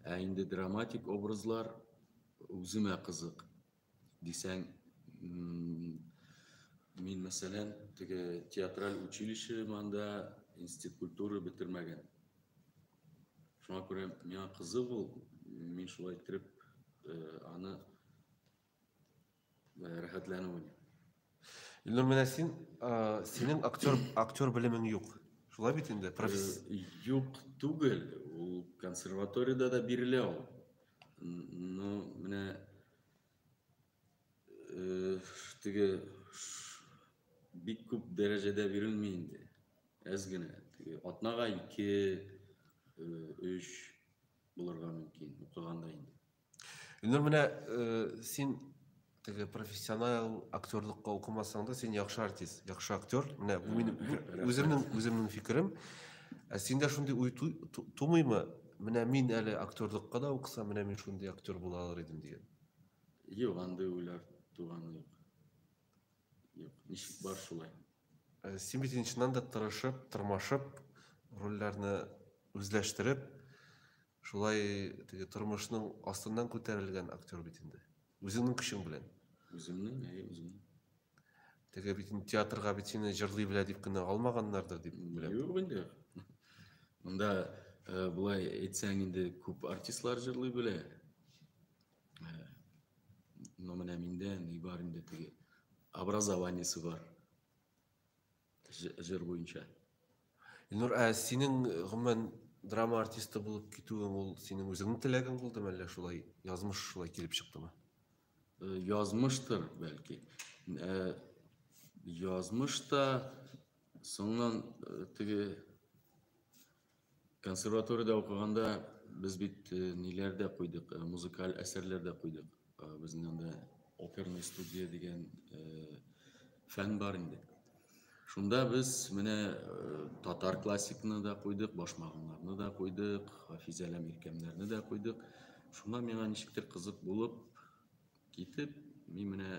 Ә инде драматик образлар үземә кызык дисәң, мин, мәсәлән, теге театраль училище монда, институт культуры бетермәгән. Шуңа күрә миңа кызык ул, мин шулай иттереп аны рәхәтләнеп уйныйм. Илнур, менә син, синең актер белемең юк. Шулай бит инде? Юк түгел, ул консерваториядә дә бирелә ул. Но менә теге бик күп дәрәҗәдә бирелми инде. Әз генә. Теге атнага 2, 3 булырга мөмкин укыганда инде. Илнур, менә син теге профессионал актерлыкка укымасаң да, син яхшы артист, яхшы актер. Менә бу минем үземнең фикерем. Ә синдә шундый уй тумыймы? Менә мин әле актерлыкка да укысам, менә мин шундый актер була алыр идем дигән. Юк, андый уйлар туганы юк. Юк, ничек бар шулай. Син бит чыннан да тырышып, тырмашып, рольләрне үзләштереп, шулай теге тормышның астыннан күтәрелгән актер бит инде. Үзеңнең көчең белән. Үземнең, әйе, үземнең. Теге бит инде театрга бит сине җырлый белә дип кенә алмаганнардыр дип беләм. Юк инде. Монда болай әйтсәң инде күп артистлар җырлый белә. Но менә миндә ни бар инде, теге образованиесе бар. Җыр буенча. Илнур, ә синең гомумән драма артисты булып китүең ул синең үзеңнең теләгең булдымы, әллә шулай язмыш шулай килеп чыктымы? Язмыштыр бәлки. Язмыш та соңыннан теге консерваториядә укыганда без бит ниләр дә куйдык, музыкаль әсәрләр дә куйдык. Безнең анда оперная студия дигән фән бар инде. Шунда без менә татар классикны да куйдык, башмагымнарны да куйдык, Хафиз Әләм Иркәмнәрне дә куйдык. Шунда миңа ничектер кызык булып китеп, мин менә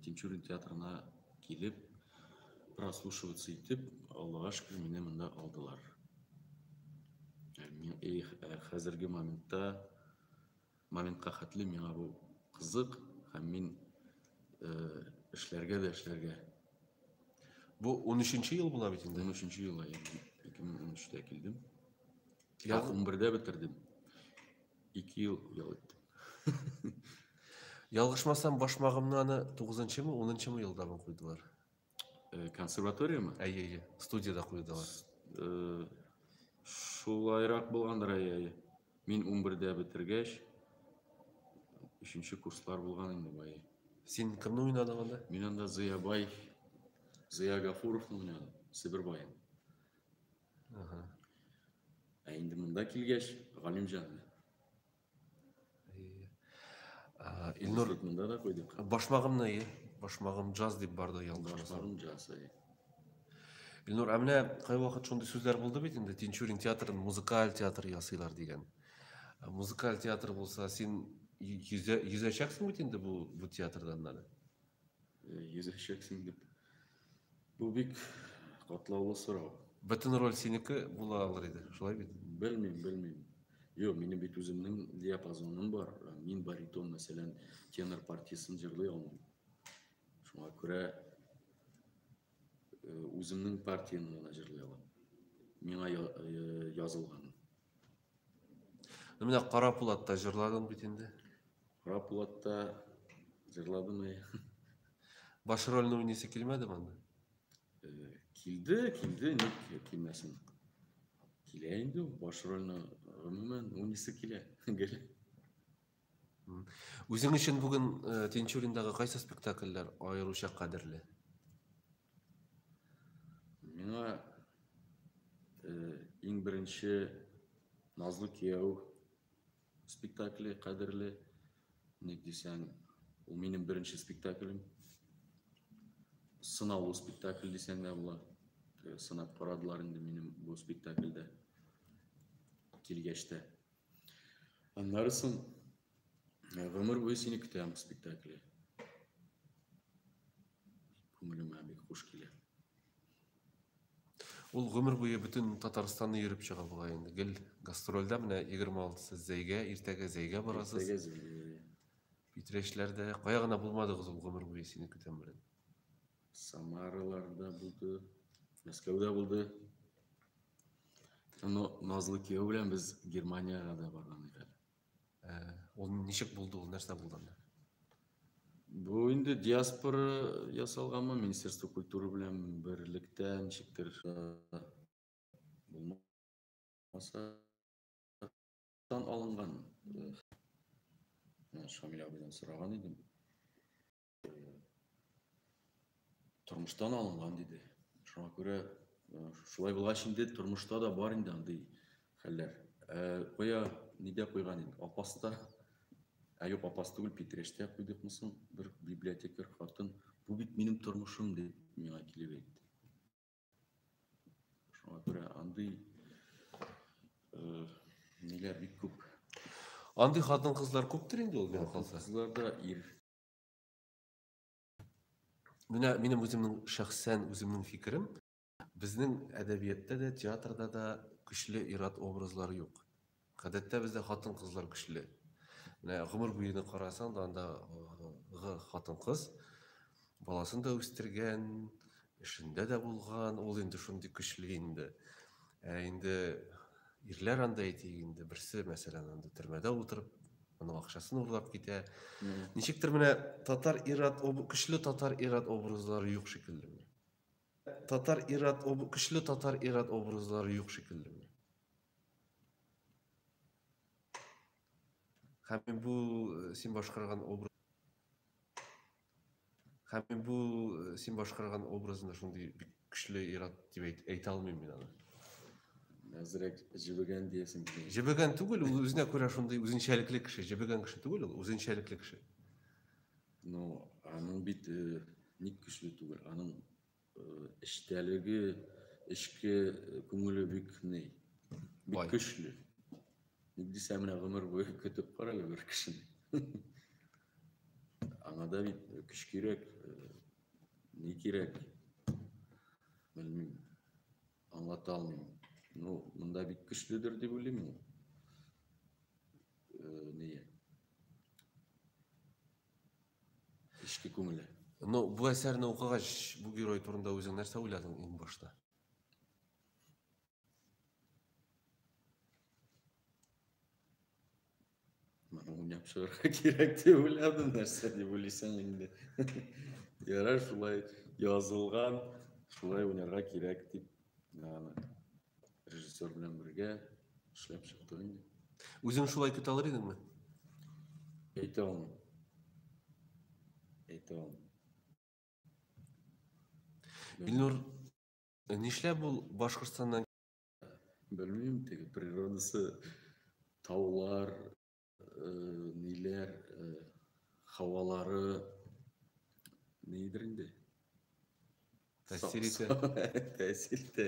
Тинчурин театрына килеп, прослушиваться итеп, Аллага шөкер, мине монда алдылар. Мин хәзерге моментка хәтле миңа бу кызык һәм мин эшләргә дә эшләргә. Бу 13 ел була бит инде. 13 ел, әйе. 2013-тә килдем. 11-дә бетердем. 2 ел ял иттем. Ялгышмасам, башмагымны аны 9-нчымы, 10-нчымы елда мы куйдылар? Консерваторияме? Әйе, әйе, студияда куйдылар. Шулайрак булгандыр, әйе, әйе. Мин 11-дә бетергәч, 3-нче курслар булган инде бу, әйе. Син кемне уйнадың анда? Мин анда Зыя бай, Зыя Гафуровны уйнадым, Себер баен. Ә инде монда килгәч, Галимҗанны. Илнур, монда да куйдык. Башмагымны, әйе. Башмагым джаз дип барды, ялгышмасам. Башмагым джаз, әйе. Илнур, ә менә кайвакыт шундый сүзләр булды бит инде, Тинчурин театрын музыкаль театр ясыйлар дигән. Музыкаль театр булса, син йөзәчәксең бит инде бу театрдан әле. Йөзәчәксең дип. Бу бик катлаулы сорау. Бөтен роль синеке була алыр иде, шулай бит? Белмим, белмим. Юк, минем бит үземнең диапазоным бар. Мин баритон, мәсәлән, тенор партиясен җырлый алмыйм. Шуңа күрә үземнең партияне генә җырлый алам. Миңа язылган. Менә Кара Пулатта җырладың бит инде. Кара Пулатта җырладым, әй. Баш рольне уйныйсы килмәдеме анда? Килде, килде, ник килмәсен? Килә инде ул, баш рольне гомумән уйныйсы килә. Гел. Үзең өчен бүген Тинчуриндагы кайсы спектакльләр аеруча кадерле? Миңа иң беренче Назлы кияү спектакле кадерле. Ник дисәң, ул минем беренче спектаклем. Сынаулы спектакль дисәң дә була. Сынап карадылар инде минем бу спектакльдә килгәч тә. Аннары соң Гомер буе сине көтәм спектакле. Күңелемә бик хуш килә. Ул гомер буе бөтен Татарстанны йөреп чыга бугай инде. Гел гастрольдә менә 26-сы Зәйгә, иртәгә Зәйгә барасыз. Иртәгә Зәйгә. Питрәчләрдә кая гына булмадыгыз ул гомер буе сине көтәм белән. Самараларда булды, Мәскәүдә булды. Но Назлы кияү белән без Германиягә дә барган идек әле. Ул ничек булды, ул нәрсә булды анда? Бу инде диаспора ясалганмы, Министерство культуры белән берлектә ничектер булмаса алынган. Шамил абыйдан сораган идем. Тормыштан алынган диде. Шуңа күрә шулай булгач инде тормышта да бар инде андый хәлләр. Кая нидә куйган инде? Апаста. Ә юк, Апас түгел, Питрәчтә куйдыкмы соң? Бер библиотекарь хатын, бу бит минем тормышым дип миңа килеп әйтте. Шуңа күрә андый ниләр бик күп. Андый хатын-кызлар күптер инде ул, миңа калса. Хатын-кызлар да ир. Менә минем үземнең шәхсән үземнең фикерем, безнең әдәбиятта да, театрда да көчле ир-ат образлары юк. Гадәттә бездә хатын-кызлар көчле. Менә гомер буена карасаң да, андагы хатын-кыз баласын да үстергән, эшендә дә булган, ул инде шундый көчле инде. Ә инде ирләр анда әйтик инде, берсе, мәсәлән, анда төрмәдә утырып, аның акчасын урлап китә. Ничектер менә татар ир-ат көчле татар ир-ат образлары юк шикелле. Татар ир-ат көчле татар ир-ат образлары юк шикелле. Һәм бу син башкарган образ Һәм бу син башкарган образында шундый бик көчле ир-ат дип әйтә алмыйм мин аны. Әзрәк җебегән диясең килә. Җебегән түгел, ул үзенә күрә шундый үзенчәлекле кеше. Җебегән кеше түгел ул, үзенчәлекле кеше. Ну, аның бит ник көчле түгел, аның эчтәлеге, эчке күңеле бик ни, бик көчле. Ник дисәң, менә гомер буе көтеп кара әле бер кешене. Аңа да бит көч кирәк, ни кирәк, белмим, аңлата алмыйм. Ну, монда бик көчледер дип уйлыйм ул. Ни? Эчке күңеле. Ну, бу әсәрне укыгач, бу герой турында үзең нәрсә уйладың иң башта? Моны уйнап чыгарга кирәк дип уйладым, нәрсә дип уйлыйсың инде. Ярар, шулай язылган, шулай уйнарга кирәк дип, аны режиссер белән бергә эшләп чыктык инде. Үзең шулай көтә алыр идеңме? Әйтә алмыйм. Әйтә алмыйм. Илнур, нишләп ул Башкортстаннан? Белмим, теге природасы, таулар, ниләр, һавалары нидер инде. Тәэсир итә. Тәэсир итә.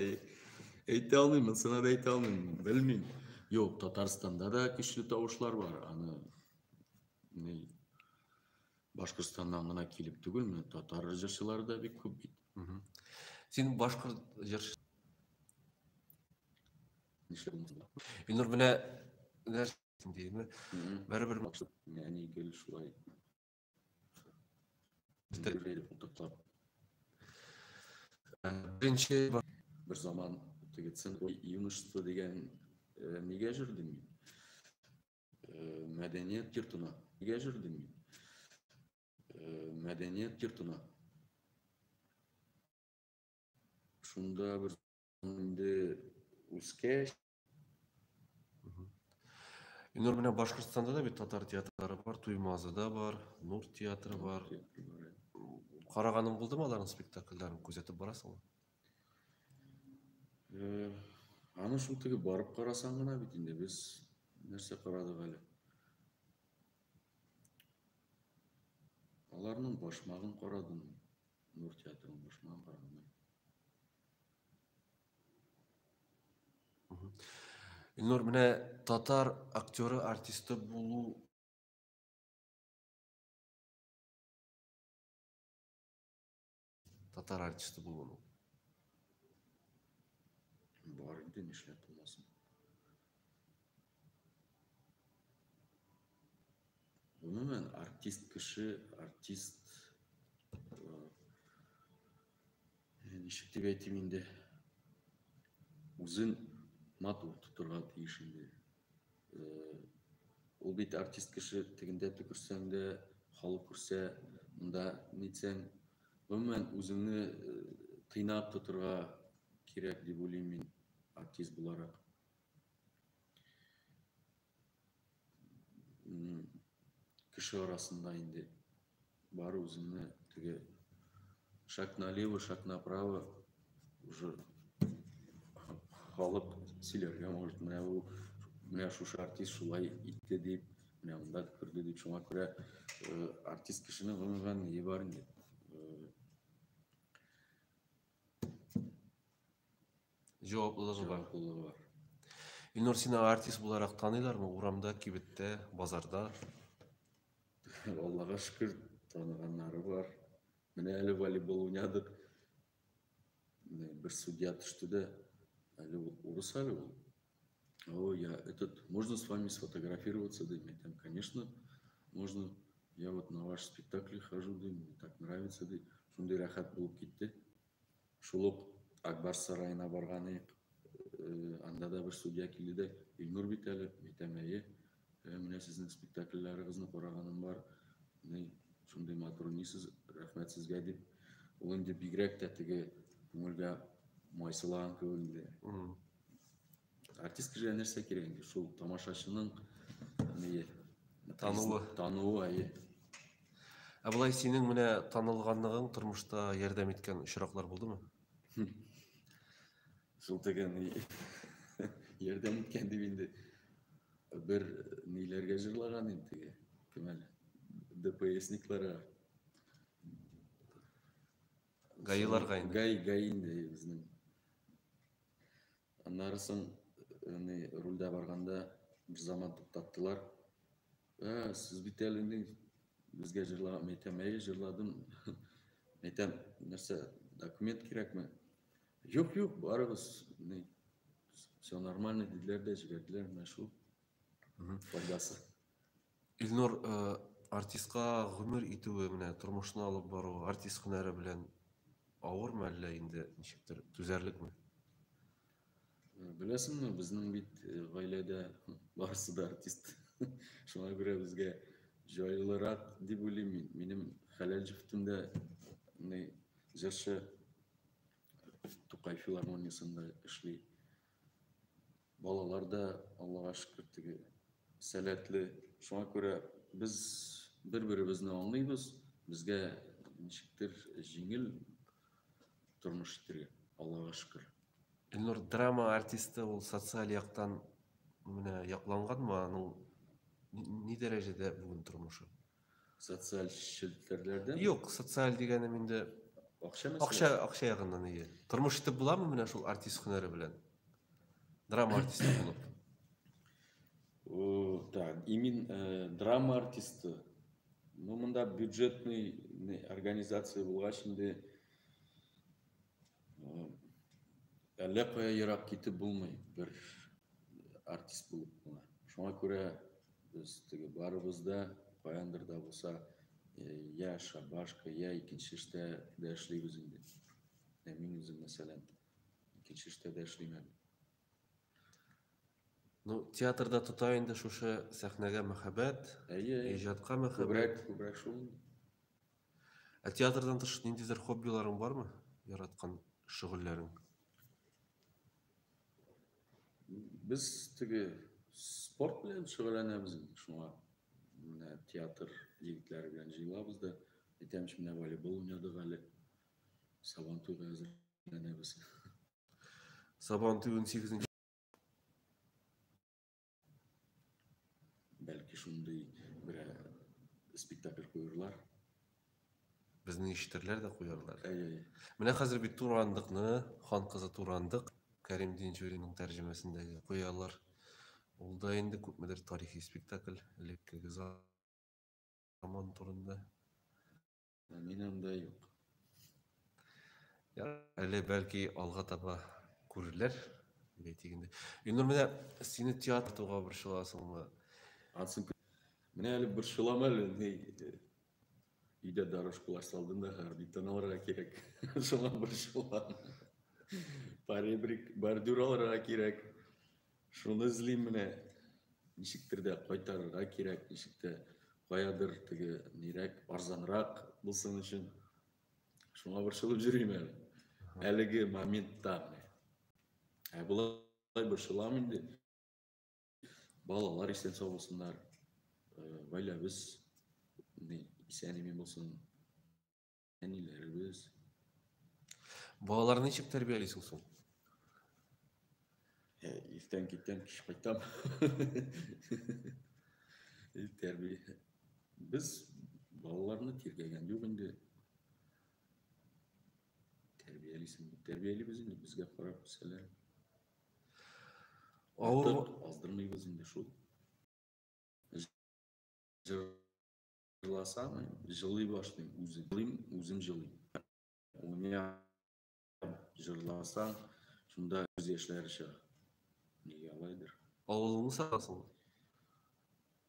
Әйтә алмыйм, монысына да әйтә алмыйм, белмим. Юк, Татарстанда да көчле тавышлар бар. Аны ни Башкортстаннан гына килеп түгел, менә татар җырчылары да бик күп бит. Син башкорт җырчы. Нишләп булмасын? Илнур, менә нәрсә димме? Барыбер Әни гел шулай. Беренче бер заман теге центр юношество дигән нигә җөрдем мин? Мәдәният йортына нигә җөрдем мин? Мәдәният йортына. Шунда бер инде үскәч. Илнур, менә Башкортстанда да бит татар театрлары бар, Туймазыда бар, Нур театры бар. Караганың булдымы аларның спектакльләрен, күзәтеп барасыңмы? Аны шул теге барып карасаң гына бит инде, без нәрсә карадык әле? Аларның башмагын карадым. Нур театрының башмагын карадым. Илнур, менә татар актеры, артисты булу татар артисты булу. Бар инде, нишләп булмасын. Гомумән, артист кеше, артист ничек дип әйтим инде, үзен матур тотырга тиеш инде. Ул бит артист кеше тегендә төкерсәң дә, халык күрсә, монда нитсәң, гомумән үзеңне тыйнак тотырга кирәк дип уйлыйм мин артист буларак. Кеше арасында инде бары үзеңне теге шаг налево, шаг направо уже халык сөйләргә может, менә бу менә шушы артист шулай итте дип, менә монда төкерде дип. Шуңа күрә артист кешенең гомумән ние бар инде. Җаваплылыгы бар. Җаваплылыгы бар. Илнур, сине артист буларак таныйлармы урамда, кибеттә, базарда? Аллага шөкер, таныганнары бар. Менә әле волейбол уйнадык. Бер судья төште дә, әле ул урыс әле ул. О, я этот, можно с вами сфотографироваться, да? Я там, конечно, можно. Я вот на ваш спектакль хожу, да, мне так нравится, да. Шундый рәхәт булып китте. Шул ук Акбарс сараена барган идек. Анда да бер судья килде дә, Илнур бит әле, әйтәм, әйе. Менә сезнең спектакльләрегезне караганым бар. Ни, шундый матур уйныйсыз, рәхмәт сезгә дип. Ул инде бигрәк тә теге күңелгә май сылаган кебек инде. Артист кешегә нәрсә кирәк инде? Шул тамашачының ние, Тануы. Тануы, әйе. Ә болай синең менә танылганлыгың тормышта ярдәм иткән очраклар булдымы? Шул теге ни ярдәм иткән дип инде бер ниләргә җырлаган инде теге кем әле? ДПСникларга. ГАИларга инде. ГАИ, ГАИ инде безнең. Аннары соң ни рульдә барганда бер заман туктаттылар. Ә, сез бит әле ни безгә җырлаган, мин әйтәм, әйе, җырладым. Әйтәм, нәрсә, документ кирәкме? Юк, юк, барыбыз, ни, все нормально диделәр дә җибәрделәр, менә шул файдасы. Илнур, артистка гомер итүе, менә тормышны алып бару, артист һөнәре белән авырмы әллә инде ничектер түзәрлекме? Беләсеңме, безнең бит гаиләдә барысы да артист. Шуңа күрә безгә җайлырак дип уйлыйм мин. Минем хәләл җефетем дә ни җырчы, Тукай филармониясендә эшли. Балалар да, Аллага шөкер, теге сәләтле. Шуңа күрә без бер-беребезне аңлыйбыз. Безгә ничектер җиңел тормыш итәргә, Аллага шөкер. Илнур, драма артисты ул социаль яктан менә якланганмы, аның ни дәрәҗәдә бүген тормышы? Социаль челтәрләрдә? Юк, социаль дигәнем инде акча мәсьәләсе. Акча, акча ягыннан ие. Тормыш итеп буламы менә шул артист һөнәре белән? Драма артисты булып. О, да, именно драма артисты. Ну, монда бюджетный организация булгач инде әллә кая ерак китеп булмый бер артист булып кына. Шуңа күрә без теге барыбыз да каяндыр да булса я шабашка, я икенче эштә дә эшлибез инде. Мин үзем, мәсәлән, икенче эштә дә эшлим әле. Ну, театрда тота инде шушы сәхнәгә мәхәббәт, иҗатка мәхәббәт. Күбрәк, күбрәк шул. Ә театрдан тыш ниндидер хоббиларың бармы? Яраткан шөгыльләрең? Без теге спорт белән шөгыльләнәбез инде, шуңа менә театр егетләре белән җыелабыз да, әйтәм, менә волейбол уйнадык әле. Сабантуйга әзерләнәбез. Сабантуй 18-нче. Бәлки шундый бер спектакль куярлар. Безне ишетерләр дә куярлар. Әй-әй. Менә хәзер бит Турандыкны, Хан кызы Турандык, Кәрим Динчуринның тәрҗемәсендәге куялар. Ул да инде күпмедер тарихи спектакль, элеккеге заман турында. Мин анда юк. Әле бәлки алга таба күрерләр. Дип әйтик инде. Илнур, менә сине театр туга борчыласыңмы? Ансын менә әле борчылам әле, ни өйдә дорожкалар салдым да, хәзер бетон алырга кирәк. Шуңа борчылам. Поребрик, бордюр алырга кирәк. Шуны эзлим менә. Ничектер дә кайтарырга кирәк, ничек тә каядыр теге нирәк, арзанрак булсын өчен. Шуңа борчылып йөрим әле. Әлеге моментта менә. Ә болай борчылам инде. Балалар исән сау булсыннар. Гаиләбез исән имин булсын. Әниләребез. Балаларны ничек тәрбиялисең соң? Иртән китәм, кич кайтам. Тәрбия. Без балаларны тиргәгән юк инде. Тәрбиялисең. Тәрбиялибез инде, безгә карап үсәләр. Авыр аздырмыйбыз инде шул. Җырласам, җылый башлыйм үзем. Җылыйм, үзем җылыйм. Уйнап җырласаң, шунда күз яшьләре чыга. Нигә алайдыр? Авылыңны сагынасыңмы?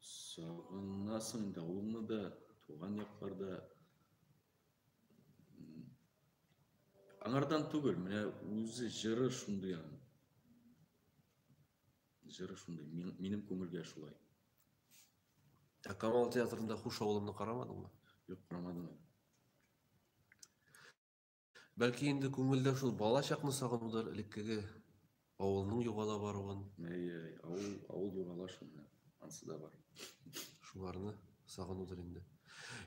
Сагынасың инде авылны да, туган якларда. Аңардан түгел, менә үзе җыры шундый аның. Җыры шундый, минем күңелгә шулай. Ә Камал театрында Хуш авылымны карамадыңмы? Юк, карамадым әле. Бәлки инде күңелдә шул бала чакны сагынудыр, элеккеге авылның югала баруын. Әй, авыл, авыл югала шул менә. Ансы да бар. Шуларны сагынудыр инде.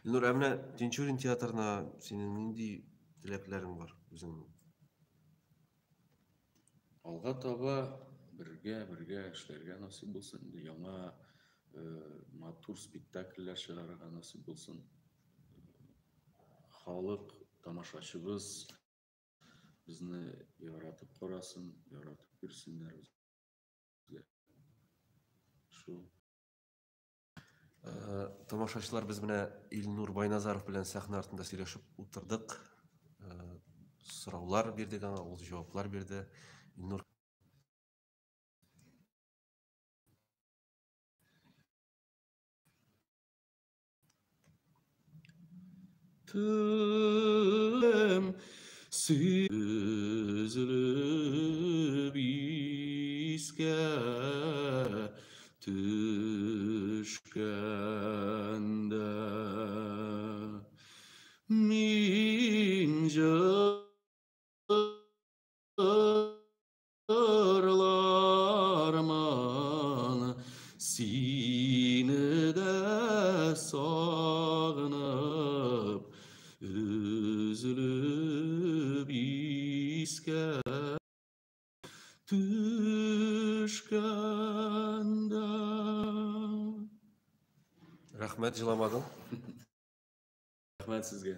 Илнур, ә менә Тинчурин театрына синең нинди теләкләрең бар үзеңнең? Алга таба бергә-бергә эшләргә насыйп булсын инде, яңа матур спектакльләр чыгарырга насыйп булсын. Халык, тамашачыбыз безне яратып карасын, яратып йөрсеннәр безгә. Шул. Тамашачылар, без менә Илнур Байназаров белән сәхнә артында сөйләшеп утырдык. Сораулар бирдек аңа, ул җаваплар бирде. Илнур Tüm süzülüp iske düşkende min jırlarman seni de sağınıp üzülüp iske düşkende. Рәхмәт, җыламадың. Рәхмәт сезгә.